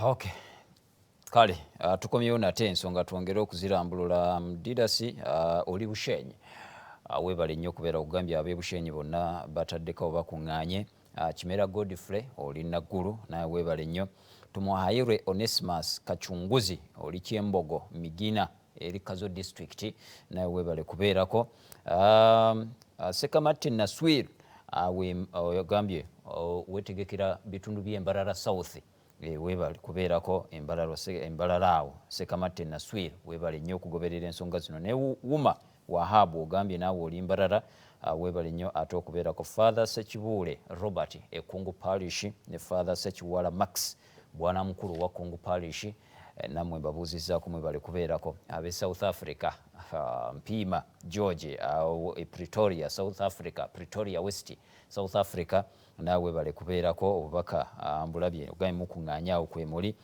Okay. Kale tukomyewo nate ensonga twongere okuzirambulula. Didasi, oli Bushenyi, weebale nnyo okubeera okugambye ab'e Bushenyi bonna bataddeko bakuŋŋaanye. Kimera Godfrey, oli Naggulu, nawe weebale nnyo. Tumuhairwe Onesimus Kachunguzi, oli Kyembogo Migina eri Kazo District, nawe weebale kubeerako. Sekamatte Naswir, ogambye wetegekera bitundu by'Embarara South, weebale kubeerako Embarara awo. Sekamatte Naswir, weebale nnyo okugoberera ensonga zino. Ne Wuma Wahabu, ogambye naawe oli Mbarara, weebale nnyo ate okubeerako. Father Sekibuule Robert, Ekungu Parish, ne Father Sekiwala Max, bwana mukulu wa Kungu Parish, nammwe mbabuuzizzaako, mwebale kubeerako. Ab'e South Africa, Mpiima George, e Pretoria, South Africa, Pretoria West, South Africa, naawe bale kubeerako. Obubaka mbulabye, ogambye mukuŋŋaanye awo kwe muli,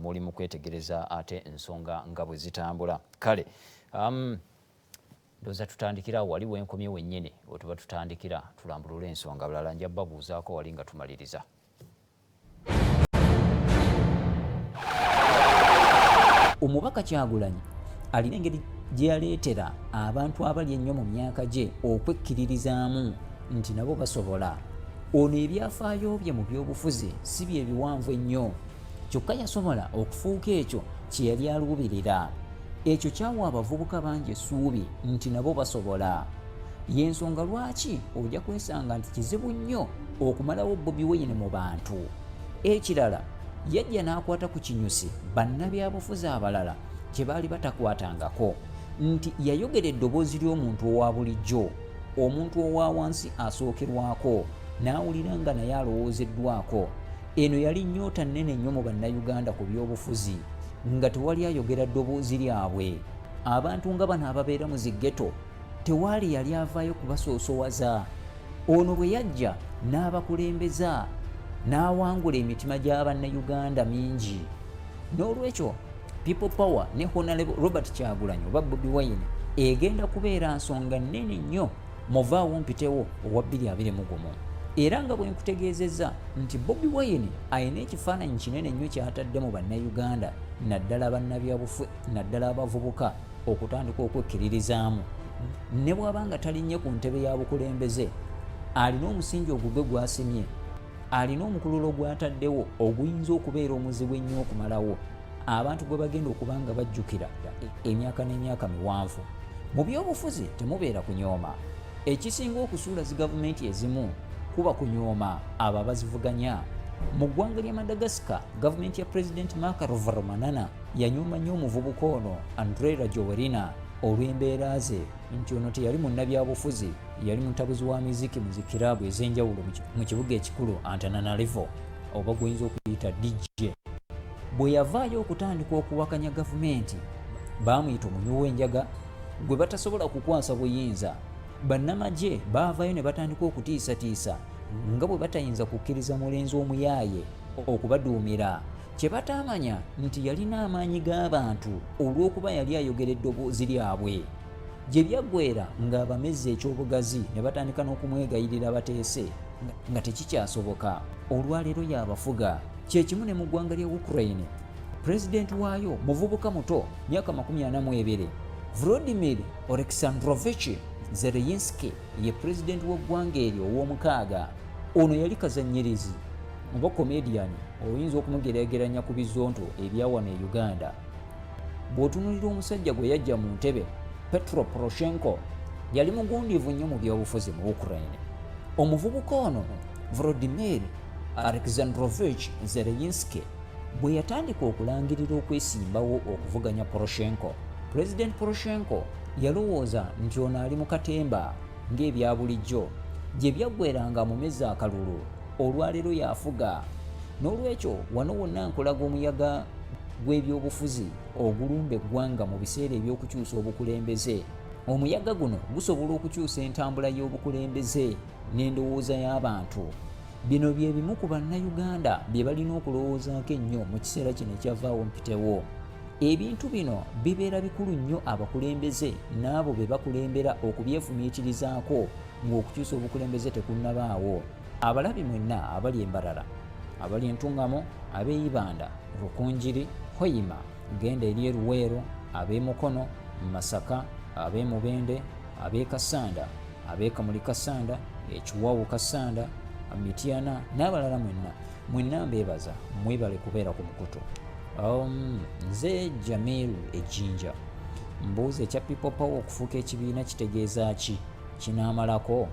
muli mu kwetegereza ate ensonga nga bwe zitambula. Kale ndowooza tutandikira awo wali wenkomye wennyini we tuba tutandikira tulambulule ensonga. Bulala nja babuuzaako wali nga tumaliriza. Omubaka Kyagulanyi alina engeri gye yaleetera abantu abali ennyo mu myaka gye okwekkiririzaamu nti nabo basobola. Ono ebyafaayo bye mu byobufuzi si bye biwanvu ennyo, kyokka yasobola okufuuka ekyo kye yali aluubirira. Ekyo kyawa abavubuka bangi essuubi nti nabo basobola. Y'ensonga lwaki ojja kwesanga nti kizibu nnyo okumalawo Bobi Wine mu bantu. Ekirala, yajja n'akwata ku kinyusi bannabyabufuzi abalala kye baali batakwatangako, nti yayogera eddoboozi ly'omuntu owa bulijjo, omuntu owa wansi asookerwako, n'awulira nga naye alowoozeddwako. Eno yali nnyota nnene nnyo mu Bannayuganda ku byobufuzi, nga tewali ayogera ddoboozi lyabwe. Abantu nga bano ababeera mu zi ghetto tewaali yali avaayo kubasoosowaza. Ono bwe yajja n'abakulembeza n'awangula emitima gya Bannayuganda mingi. N'olwekyo People Power ne Honorable Robert Kyagulanyi oba Bobi Wine egenda kubeera nsonga nnene nnyo muvaawo mpitewo owa 2021. Era nga bwe nkutegeezezza nti Bobi Wine alina ekifaananyi kinene nnyo ky'atadde mu Bannayuganda, naddala bannabyabufuzi, naddala abavubuka, okutandika okwekkiririzaamu. Ne bw'aba nga talinnye ku ntebe ya bukulembeze, alina omusingi ogugwe gw'asimye, alina omukululo gw'ataddewo oguyinza okubeera omuzibu ennyo okumalawo, abantu gwe bagenda okuba nga bajjukira emyaka n'emyaka miwanvu. Mu byobufuzi temubeera kunyooma. Ekisinga okusuula zi gavumenti ezimu kuba kunyooma abo abazivuganya. Mu ggwanga lya Madagascar, gavumenti ya Pulezidenti Marc Ravalomanana yanyooma nnyo omuvubuka ono Andry Rajoelina olw'embeera ze, nti ono teyali munnabyabufuzi, yali mutabuzi wa miziki mu zikiraabu ez'enjawulo mu kibuga ekikulu Antananarivo, oba gwoyinza okuyita DJ. Bwe yavaayo okutandika okuwakanya gavumenti, baamuyita omunywi w'enjaga gwe batasobola kukwasa buyinza. Bannamagye baavayo ne batandika okutiisatiisa nga bwe batayinza kukkiriza mulenzi omuyaaye okubaduumira. Kye bataamanya nti yalina amaanyi g'abantu olw'okuba yali ayogera eddoboozi lyabwe. Gye byaggweera ng'abamezze eky'obugazi ne batandika n'okumwegayirira bateese nga tekikyasoboka. Olwaleero y'abafuga. Kye kimu ne mu ggwanga lya Ukraine. Pulezidenti waayo muvubuka muto, myaka 42. Volodymyr Oleksandrovich Zelensky ye pulezidenti w'eggwanga eryo ow'omukaaga. Ono yali kazannyirizi oba comedian, oyinza okumugeraageranya ku bizonto ebya wano e Uganda. Bw'otunuulira omusajja gwe yajja mu ntebe, Petro Poroshenko, yali mugundiivu nnyo mu byobufuzi mu Ukraine. Omuvubuka ono Volodymyr Alexandrovich Zelensky bwe yatandika okulangirira okwesimbawo okuvuganya Poroshenko, Pulezidenti Poroshenko yalowooza nti ono ali mu katemba ng'ebya bulijjo. Gye byaggweera ng'amumezza akalulu, olwaleero y'afuga. N'olwekyo wano wonna nkulaga omuyaga gw'ebyobufuzi ogulumba eggwanga mu biseera eby'okukyusa obukulembeze. Omuyaga guno gusobola okukyusa entambula y'obukulembeze n'endowooza y'abantu. Bino bye bimu ku Bannayuganda bye balina okulowoozaako ennyo mu kiseera kino ekyavaawo mpitewo. Ebintu bino bibeera bikulu nnyo abakulembeze n'abo be bakulembera okubyefumiitirizaako ng'okukyusa obukulembeze tekunnabaawo. Abalabi mwenna abali e Mbarara, Abali Entungamo, ab'e Ibanda, Rukungiri, Hoima, genda eri e Luweero, ab'e Mukono, Masaka, ab'e Mubende, ab'e Kassanda, ab'e Kamuli Kassanda, Ekiwawu Kassanda, Mityana n'abalala mwenna mwenna mbeebaza, mwebale kubeera ku mukutu. Nze Jamiru Ejinja, mbuuza ekya People Power okufuuka ekibiina kitegeeza ki? Kinaamalako?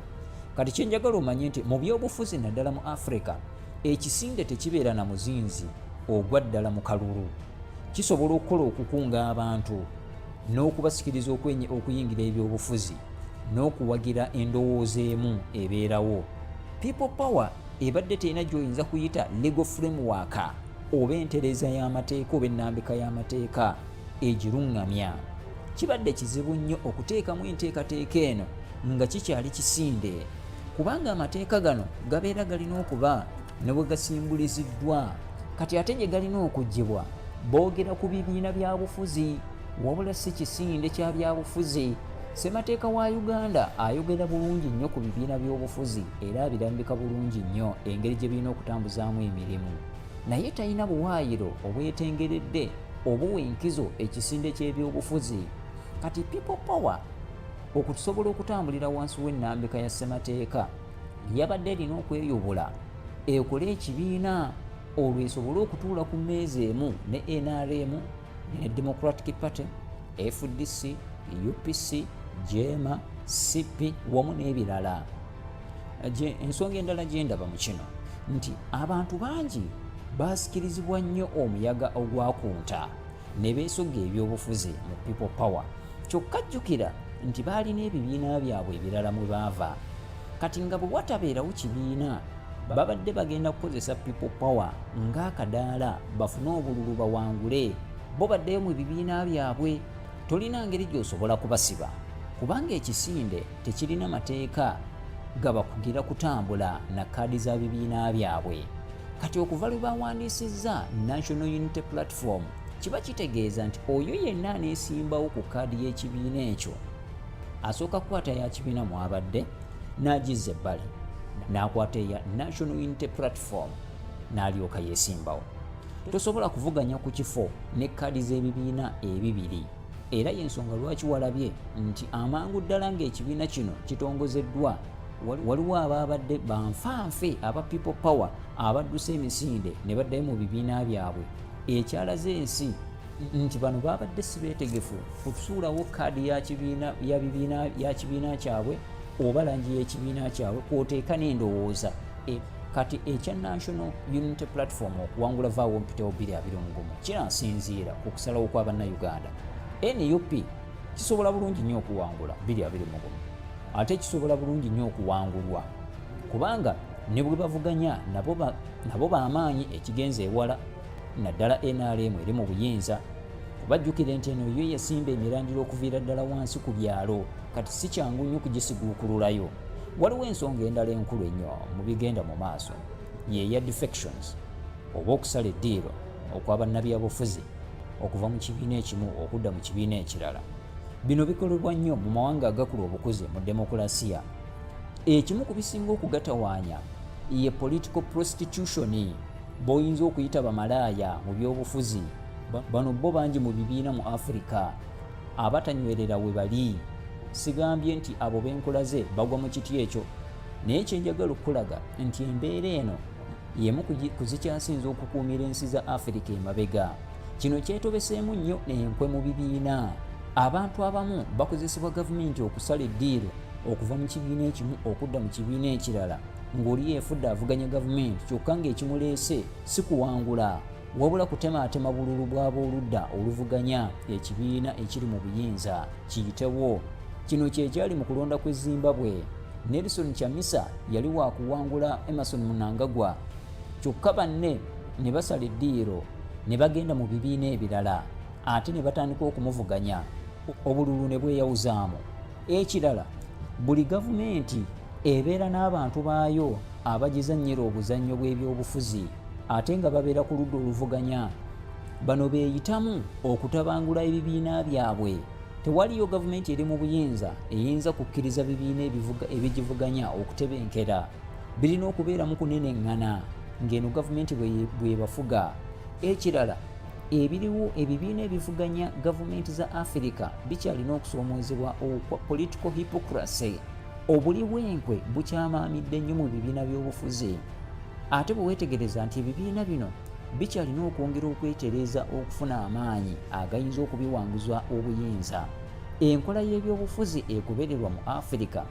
Kati kyenjagala omanye nti mu byobufuzi naddala mu Africa, ekisinde tekibeera na muzinzi ogwa ddala mu kalulu. Kisobola okukola okukunga abantu n'okubasikiriza okuyingira ebyobufuzi n'okuwagira endowooza emu ebeerawo. People Power ebadde terina gy'oyinza kuyita legal framework oba entereeza y'amateeka oba ennambika y'amateeka egiruŋŋamya. Kibadde kizibu nnyo okuteekamu enteekateeka eno nga kikyali kisinde, kubanga amateeka gano gabeera galina okuba ne bwe gasimbuliziddwa. Kati ate gye galina okuggyibwa boogera ku bibiina bya bufuzi, wabula si kisinde kya byabufuzi. Ssemateeka wa Uganda ayogera bulungi nnyo ku bibiina by'obufuzi era abirambika bulungi nnyo engeri gye birina okutambuzaamu emirimu, naye talina buwaayiro obwetengeredde obuwa enkizo ekisinde ky'ebyobufuzi. Kati People Power okusobola okutambulira wansi w'ennambika ya ssemateeka yabadde erina okweyubula ekole ekibiina olwo esobole okutuula ku mmeeza emu ne NRM ne Democratic Party, FDC, UPC, JEEMA, CP wamu n'ebirala. Ensonga endala gye ndaba mu kino nti abantu bangi baasikirizibwa nnyo omuyaga ogwakunta ne beesogga ebyobufuzi mu People Power. Kyokka jjukira nti baalina ebibiina byabwe ebirala mwe baava. Kati nga bwe watabeerawo kibiina, babadde bagenda kukozesa People Power ng'akadaala bafune obululu bawangule, bo baddeyo mu bibiina byabwe. Tolina ngeri gy'osobola kubasiba kubanga ekisinde tekirina mateeka gabakugira kutambula na kaadi za bibiina byabwe. Kati okuva lwe bawandiisizza National Unity Platform, kiba kitegeeza nti oyo yenna aneesimbawo ku kaadi y'ekibiina ekyo asooka kukwata ya kibiina mw'abadde n'agizza ebbali n'akwata eya National Unity Platform n'alyoka yeesimbawo. Tosobola kuvuganya ku kifo ne kaadi z'ebibiina ebibiri, era y'ensonga lwaki walabye nti amangu ddala ng'ekibiina kino kitongozeddwa waliwo abaabadde banfanfe aba People Power abadduse emisinde ne baddayo mu bibiina byabwe, ekyalaze ensi nti bano baabadde si beetegefu kusuulawo kaadi ya kibiina ya bibiina ya kibiina kyabwe oba langi y'ekibiina kyabwe kw'oteeka n'endowooza. Kati ekya National Unity Platform okuwangula vaawo mpitewo 2021 kinasinziira ku kusalawo kwa Bannayuganda. NUP kisobola bulungi nnyo okuwangula 2021, ate kisobola bulungi nnyo okuwangulwa kubanga ne bwe bavuganya nabo b'amaanyi ekigenza ewala, naddala NRM eri mu buyinza. Kubajjukire nti eno yo yasimba emirandira okuviira ddala wansi ku byalo, kati si kyangu nnyo kugisiguukululayo. Waliwo ensonga endala enkulu ennyo mu bigenda mu maaso, ye ya defections oba okusala eddiiro okwa bannabyabufuzi okuva mu kibiina ekimu okudda mu kibiina ekirala. Bino bikolebwa nnyo mu mawanga agakula obukuze mu demokulasiya. Ekimu ku bisinga okugatawaanya ye political prostitution, b'oyinza okuyita bamalaaya mu byobufuzi. Bano bo bangi mu bibiina mu Afrika abatanywerera we bali. Sigambye nti abo benkulaze bagwa mu kiti ekyo, naye kye njagala okukulaga nti embeera eno y'emu ku zikyasinze okukuumira ensi za Afrika emabega. Kino kyetobeseemu nnyo enkwe mu bibiina. Abantu abamu bakozesebwa gavumenti okusala eddiiro okuva mu kibiina ekimu okudda mu kibiina ekirala, ng'oli yeefudde avuganya gavumenti kyokka ng'ekimuleese si kuwangula wabula kutemaatema bululu bw'ab'oludda oluvuganya ekibiina ekiri mu buyinza kiyitewo. Kino kye kyali mu kulonda kw'e Zimbabwe. Nelson Chamisa yali wa kuwangula Emmerson Mnangagwa, kyokka banne ne basala eddiiro ne bagenda mu bibiina ebirala ate ne batandika okumuvuganya, obululu ne bweyawuzaamu. Ekirala, buli gavumenti ebeera n'abantu baayo abagizannyira obuzannyo bw'ebyobufuzi ate nga babeera ku ludda oluvuganya. Bano beeyitamu okutabangula ebibiina byabwe. Tewaliyo gavumenti eri mu buyinza eyinza kukkiriza bibiina ebigivuganya okutebenkera. Birina okubeeramu kuneneŋŋana ng'eno gavumenti bwebafuga. Ekirala ebiriwo, ebibiina ebivuganya gavumenti za Afirika bikyalina okusoomoozebwa okwa political hypocrisy. Obuli bw'enkwe bukyamaamidde nnyo mu bibiina by'obufuzi. Ate bwe weetegereza nti ebibiina bino bikyalina okwongera okwetereeza okufuna amaanyi agayinza okubiwanguza obuyinza. Enkola y'ebyobufuzi egobererwa mu Afirika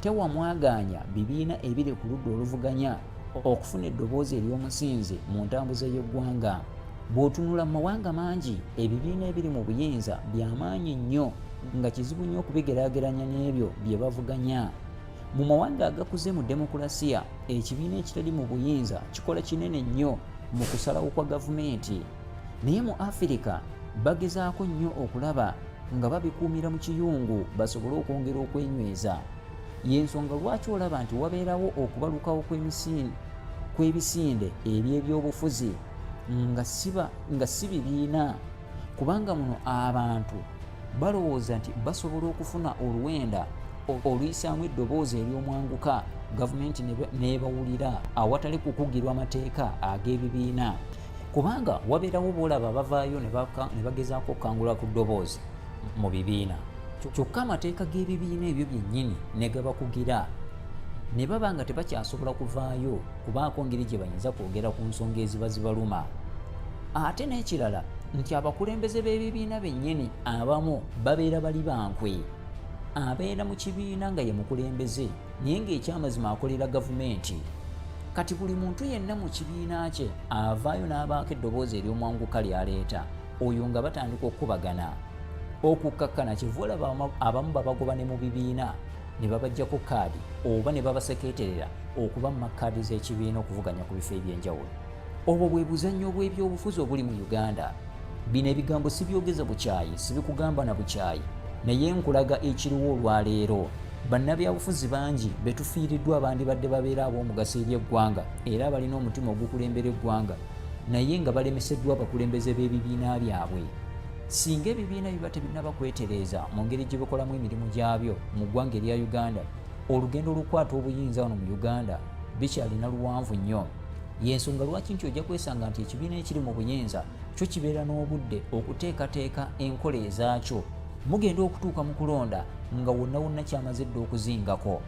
tewa mwagaanya bibiina ebiri ku ludda oluvuganya okufuna eddoboozi ery'omusinzi mu ntambuza y'eggwanga. Bw'otunula mu mawanga mangi, ebibiina ebiri mu buyinza bya maanyi nnyo nga kizibu nnyo okubigeraageranya n'ebyo bye bavuganya. Mu mawanga agakuze mu demokulasiya, ekibiina ekitali mu buyinza kikola kinene nnyo mu kusalawo kwa gavumenti. Naye mu Afirika bagezaako nnyo okulaba nga babikuumira mu kiyungu basobole okwongera okwenyweza. Y'ensonga lwaki olaba nti wabeerawo okubalukawo kw'ebisinde eby'ebyobufuzi nga si bibiina, kubanga muno abantu balowooza nti basobola okufuna oluwenda oluyisaamu eddoboozi ery'omwanguka gavumenti n'ebawulira awatali kukugirwa mateeka ag'ebibiina, kubanga wabeerawo boolaba bavaayo ne bagezaako okukangula ku ddoboozi mu bibiina, kyokka amateeka g'ebibiina ebyo byennyini ne gabakugira ne baba nga tebakyasobola kuvaayo kubaako ngeri gye bayinza kwogera ku nsonga eziba zibaluma. Ate n'ekirala nti abakulembeze b'ebibiina bennyini abamu babeera bali bankwe. Abeera mu kibiina nga ye mukulembeze naye ng'ekyamazima akolera gavumenti. Kati buli muntu yenna mu kibiina kye avaayo n'abaako eddoboozi ery'omwanguka ly'aleeta, oyo nga batandika okukubagana okukkakkana. Kyeva olaba abamu babagoba ne mu bibiina ne babaggyako kaadi oba ne babasekeeterera okubamma kaadi z'ekibiina okuvuganya ku bifo eby'enjawulo. Obwo bwe buzannyo bw'ebyobufuzi obuli mu Uganda. Bino ebigambo sibyogeza bukyayi, sibikugamba na bukyayi, naye nkulaga ekiriwo olwaleero. Bannabyabufuzi bangi be tufiiriddwa abandibadde babeera ab'omugaso eri eggwanga era abalina omutima ogukulembera eggwanga, naye nga balemeseddwa abakulembeze b'ebibiina byabwe. Singa ebibiina biba tebinnaba kwetereeza mu ngeri gye bikolamu emirimu gyabyo mu ggwanga erya Uganda, olugendo olukwata obuyinza wano mu Uganda bikyalina luwanvu nnyo. Y'ensonga lwaki nti ojja kwesanga nti ekibiina ekiri mu buyinza kyo kibeera n'obudde okuteekateeka enkola ezaakyo. Mugenda okutuuka mu kulonda nga wonna wonna kyamaze dda okuzingako,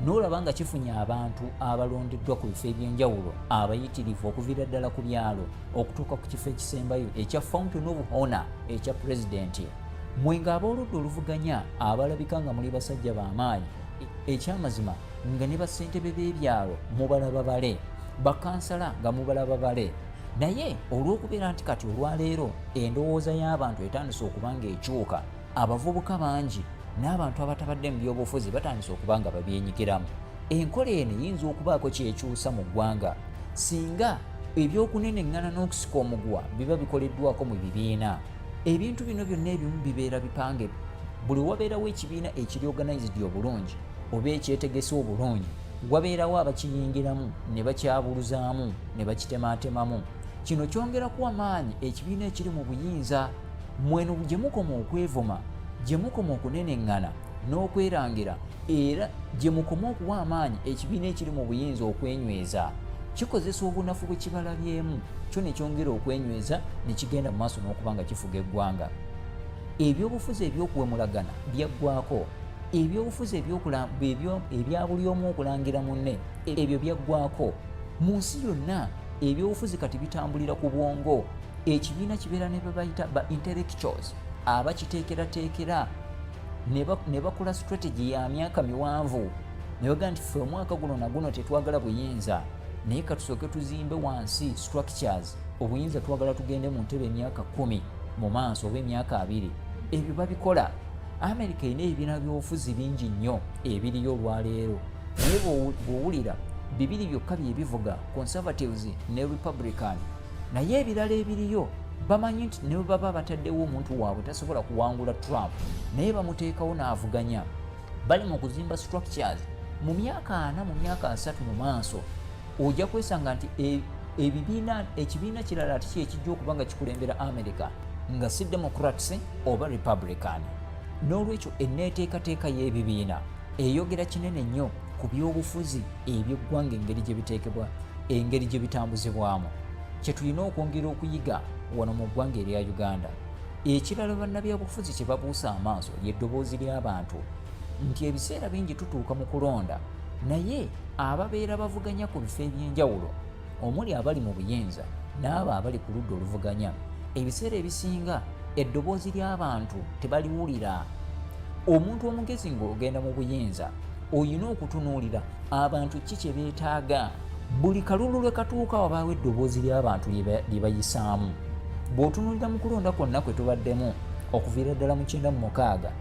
n'olaba nga kifunye abantu abalondeddwa ku bifo eby'enjawulo abayitirivu okuviira ddala ku byalo okutuuka ku kifo ekisembayo ekya Fountain of Honor ekya pulezidenti. Mwe ng'ab'oludda oluvuganya abalabika nga muli basajja b'amaanyi, ekyamazima nga ne bassentebe b'ebyalo mubalaba bale, bakansala nga mubalaba bale, naye olw'okubeera nti kati olwaleero endowooza y'abantu etandise okuba ng'ekyuka, abavubuka bangi n'abantu abatabadde mu byobufuzi batandise okuba nga babyenyigiramu. Enkola eno eyinza okubaako kyekyusa mu ggwanga singa ebyokuneneŋŋana n'okusika omuguwa biba bikoleddwako mu bibiina. Ebintu bino byonna ebimu bibeera bipange. Buli wabeerawo ekibiina ekiri organized obulungi oba ekyetegese obulungi, wabeerawo abakiyingiramu ne bakyabuluzaamu ne bakitemaatemamu. Kino kyongera kuwa maanyi ekibiina ekiri mu buyinza. Mweno gye mukoma okwevuma, gye mukoma okuneneŋŋana n'okwerangira, era gye mukoma okuwa amaanyi ekibiina ekiri mu buyinza okwenyweza. Kikozesa obunafu bwe kibalabyemu kyo ne kyongera okwenyweza ne kigenda mu maaso n'okuba nga kifuga eggwanga. Ebyobufuzi eby'okuwemulagana byaggwako. Ebyobufuzi ebya buli omu okulangira munne ebyo byaggwako. Mu nsi yonna ebyobufuzi kati bitambulira ku bwongo. Ekibiina kibeera ne bebayita ba intellectuals abakiteekerateekera ne bakola strategy ya myaka miwanvu ne bagamba nti ffe omwaka guno na guno tetwagala buyinza, naye katusooke tuzimbe wansi structures, obuyinza twagala tugende mu ntebe emyaka 10 mu maaso oba emyaka 20. Ebyo babikola. Amerika erina ebibiina by'obufuzi bingi nnyo ebiriyo olwaleero, naye bw'owulira bibiri byokka bye bivuga, Conservatives ne Republican. Naye ebirala ebiriyo bamanyi nti ne bwe baba bataddewo omuntu waabwe tasobola kuwangula Trump, naye bamuteekawo n'avuganya. Bali mu kuzimba structures mu myaka 40, mu myaka 30 mu maaso ojja kwesanga nti ekibiina kirala ate kyekijja okuba nga kikulembera America, nga si Democrats oba Republican. N'olwekyo enneeteekateeka y'ebibiina eyogera kinene nnyo ku byobufuzi eby'eggwanga engeri gye biteekebwa Engeri gye bitambuzibwamu kye tulina okwongera okuyiga wano mu ggwanga erya Uganda. Ekirala bannabyabufuzi kye babuusa amaaso ly'eddoboozi ly'abantu nti ebiseera bingi tutuuka mu kulonda naye ababeera bavuganya ku bifo eby'enjawulo omuli abali mu buyinza n'abo abali ku ludda oluvuganya ebiseera ebisinga eddoboozi ly'abantu tebaliwulira. Omuntu omugezi ng'ogenda mu buyinza olina okutunuulira abantu ki kye beetaaga. Buli kalulu lwe katuuka wabaawo eddoboozi ly'abantu lye bayisaamu. Bw'otunuulira mu kulonda kwonna kwe tubaddemu okuviira ddala mu 96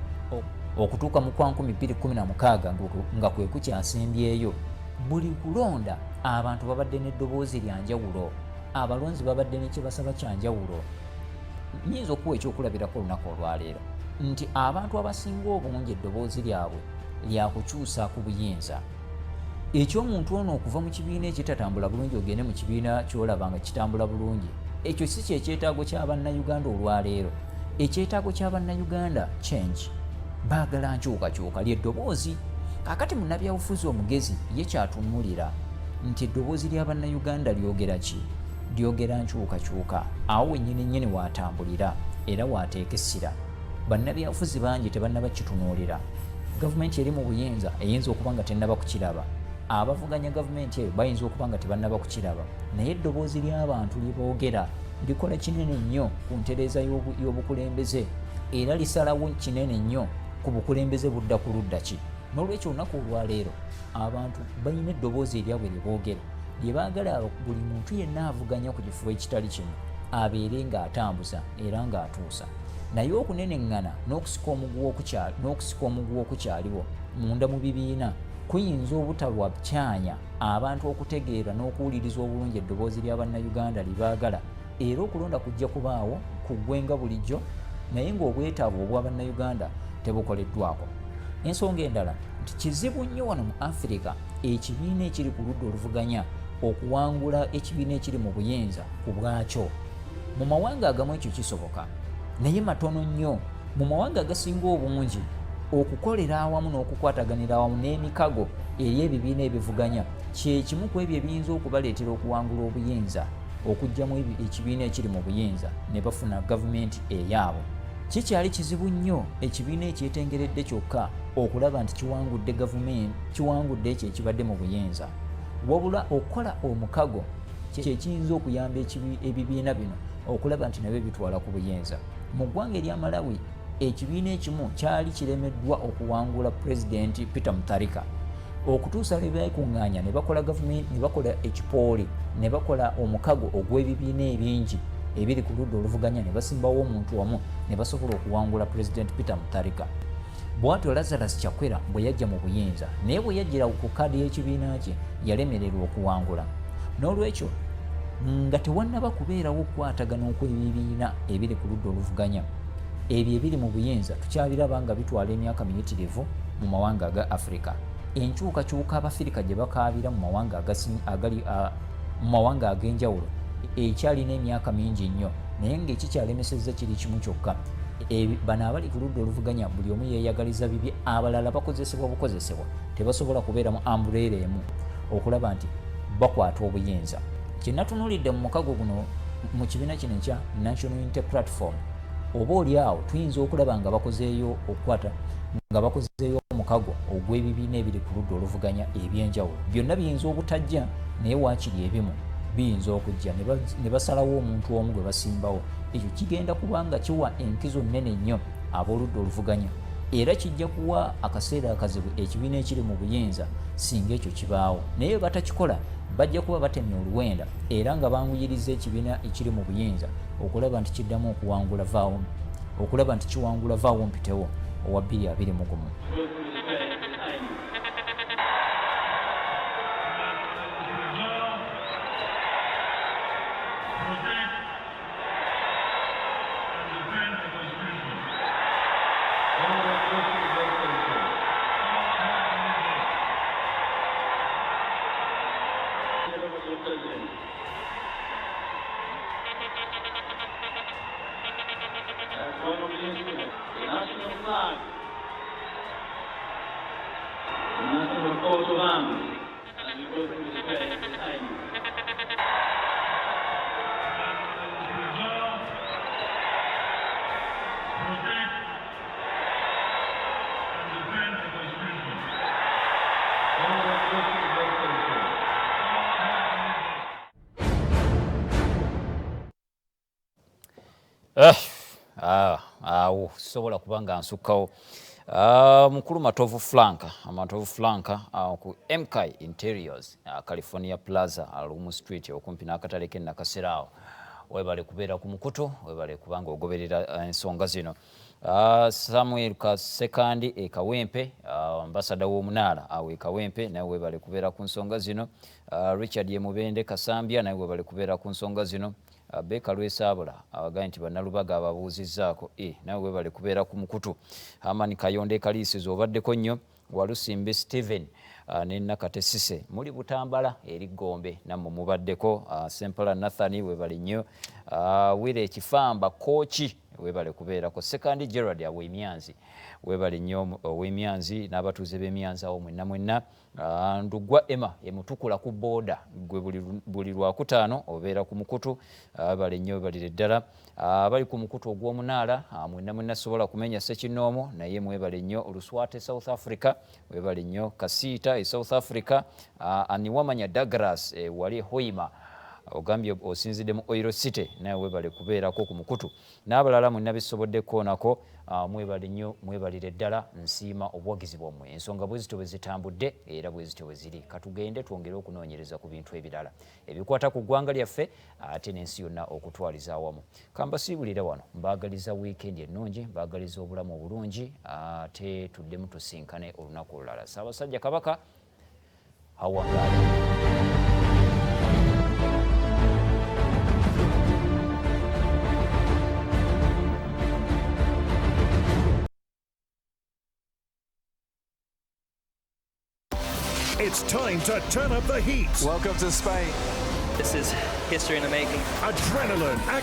okutuuka mu kwa 2016 nga kwe kukyasembyeyo, buli kulonda abantu babadde n'eddoboozi lya njawulo, abalonzi babadde ne kye basaba kya njawulo. Nnyinza okuwa ekyokulabirako olunaku olwaleero nti abantu abasinga obungi eddoboozi lyabwe lya kukyusa ku buyinza. Eky'omuntu ono okuva mu kibiina ekitatambula bulungi ogende mu kibiina ky'olaba nga kitambula bulungi, ekyo si kye kyetaago kya Bannayuganda olwaleero. Ekyetaago kya Bannayuganda change, baagala nkyukakyuka, ly'eddoboozi. Kaakati munnabyabufuzi omugezi ye ky'atunuulira nti eddoboozi lya Bannayuganda lyogera ki? Lyogera nkyukakyuka. Awo wennyini nnyini w'atambulira era w'ateeka essira. Bannabyabufuzi bangi tebannaba kitunuulira. Gavumenti eri mu buyinza eyinza okuba nga tennaba kukiraba. Abavuganya gavumenti eyo bayinza okuba nga tebannaba kukiraba. Naye eddoboozi ly'abantu lye boogera likola kinene nnyo ku ntereeza y'obukulembeze era lisalawo kinene nnyo ku bukulembeze budda ku ludda ki. N'olwekyo olunaku olwaleero abantu balina eddoboozi eryabwe lye boogera lye baagala buli muntu yenna avuganya ku kifo ekitali kimu abeere ng'atambuza era ng'atuusa. Naye okuneneŋŋana n'okusika omuguwa okukyaliwo munda mu bibiina kuyinza obutalwa kyanya abantu okutegeera n'okuwuliriza obulungi eddoboozi lya Bannayuganda lye baagala era okulonda kujja kubaawo kuggwe nga bulijjo naye ng'obwetaavu obwa Bannayuganda tebukoleddwako. Ensonga endala nti kizibu nnyo wano mu Afirika ekibiina ekiri ku ludda oluvuganya okuwangula ekibiina ekiri mu buyinza ku bwakyo. Mu mawanga agamu ekyo kisoboka naye matono nnyo. Mu mawanga agasinga obungi okukolera awamu n'okukwataganira awamu n'emikago eri ebibiina ebivuganya kye kimu ku ebyo ebiyinza okubaleetera okuwangula obuyinza okuggyamu ekibiina ekiri mu buyinza ne bafuna gavumenti eyaabwe. Kikyali kizibu nnyo ekibiina ekyetengeredde kyokka okulaba nti kiwangudde gavumenti kiwangudde ekyo ekibadde mu buyinza wabula okukola omukago kye kiyinza okuyamba ebibiina bino okulaba nti nabyo bitwala ku buyinza. Mu ggwanga erya Malawi ekibiina ekimu kyali kiremeddwa okuwangula pulezidenti Peter Mutharika okutuusa lwe beekuŋŋaanya ne bakola gavumenti ne bakola ekipooli ne bakola omukago ogw'ebibiina ebingi ebiri ku ludda oluvuganya ne basimbawo omuntu omu ne basobola okuwangula pulezidenti Peter Mutharika. Bw'atyo Lazarus Chakwera bwe yajja mu buyinza naye bwe yajjira ku kaadi y'ekibiina kye yalemererwa okuwangula. N'olwekyo nga tewannaba kubeerawo kukwatagana okw'ebibiina ebiri ku ludda oluvuganya ebyo ebiri mu buyinza tukyabiraba nga bitwala emyaka miyitirivu mu mawanga aga Afrika. Enkyukakyuka Abafirika gye bakaabira mu mawanga agali mu mawanga ag'enjawulo ekyalina emyaka mingi nnyo naye ng'ekikyalemesezza kiri kimu kyokka. Bano abali ku ludda oluvuganya buli omu yeeyagaliza bibye, abalala bakozesebwa bukozesebwa, tebasobola kubeera mu ambuleera emu okulaba nti bakwata obuyinza. Kye natunuulidde mu mukago guno mu kibiina kino ekya National Unity Platform, oba oli awo tuyinza okulaba nga bakozeeyo okukwata nga bakozeeyo omukago ogw'ebibiina ebiri ku ludda oluvuganya eby'enjawulo. Byonna biyinza obutajja naye waakiri ebimu biyinza okujja ne basalawo omuntu omu gwe basimbawo. Ekyo kigenda kuba nga kiwa enkizo nnene nnyo ab'oludda oluvuganya era kijja kuwa akaseera akazibu ekibiina ekiri mu buyinza singa ekyo kibaawo. Naye batakikola bajja kuba batemye oluwenda era nga banguyiriza ekibiina ekiri mu buyinza okulaba nti kiddamu okuwangula vaawo okulaba nti kiwangula vaawo mpitewo owa 2021. Sisobola kuba nga nsukkawo. Mukulu Matovu Flank, Matovu Flank ku MK Interiors, California Plaza, Lumu Street, okumpi n'akatale k'e Nakasero awo. Webale kubeera ku mukutu, webale kubanga ogoberera ensonga zino. Samuel Kasekandi e Kawempe, ambasada w'omunaala awo e Kawempe, naye webale kubeera ku nsonga zino. Richard Emubende Kasambya, naye webale kubeera ku nsonga zino. Beka Lwesaabula agambye nti Bannalubaga ababuuzizzaako, nawe webale kubeera ku mukutu. Hamani Kayonde Kaliisizo obaddeko nnyo. Walusimbi Stephen ne Nakate Sise muli Butambala eri Gombe, nammwe mubaddeko. Sempala Nathan webale nnyo. Wire Ekifamba Kooki webale kubeerako. Sekandi Gerard aw'Emyanzi webale nnyo, ow'Emyanzi n'abatuuze b'Emyanzi awo mwenna mwenna. Ndugwa Emma emutukula ku booda, gwe buli lwakutaano obeera ku mukutu, bale nnyo balire ddala. Bali ku mukutu ogw'omunaala mwenna mwenna, sobola kumenya ssekinnoomu, naye mwebale nnyo. Oluswate South Africa webale nnyo. Kasiita e South Africa, Aniwamanya Douglas wali Hoima ogambye osinzidde mu Oil City, naye webale kubeerako ku mukutu. N'abalala mwenna bisobodde kukoonako, mwebale nnyo, mwebalire ddala. Nsiima obuwagizi bwammwe. Ensonga bwe zityo bwe zitambudde era bwe zityo bwe ziri. Katugende twongere okunoonyereza ku bintu ebirala ebikwata ku ggwanga lyaffe ate n'ensi yonna okutwaliza awamu. Kambasiibulire wano, mbaagaliza wiikendi ennungi, mbaagaliza obulamu obulungi, ate tuddemu tusinkane olunaku olulala. Ssaabasajja Kabaka awangaale. It's time to turn up the heat. Welcome to Spain. This is history in the making. Adrenaline, action.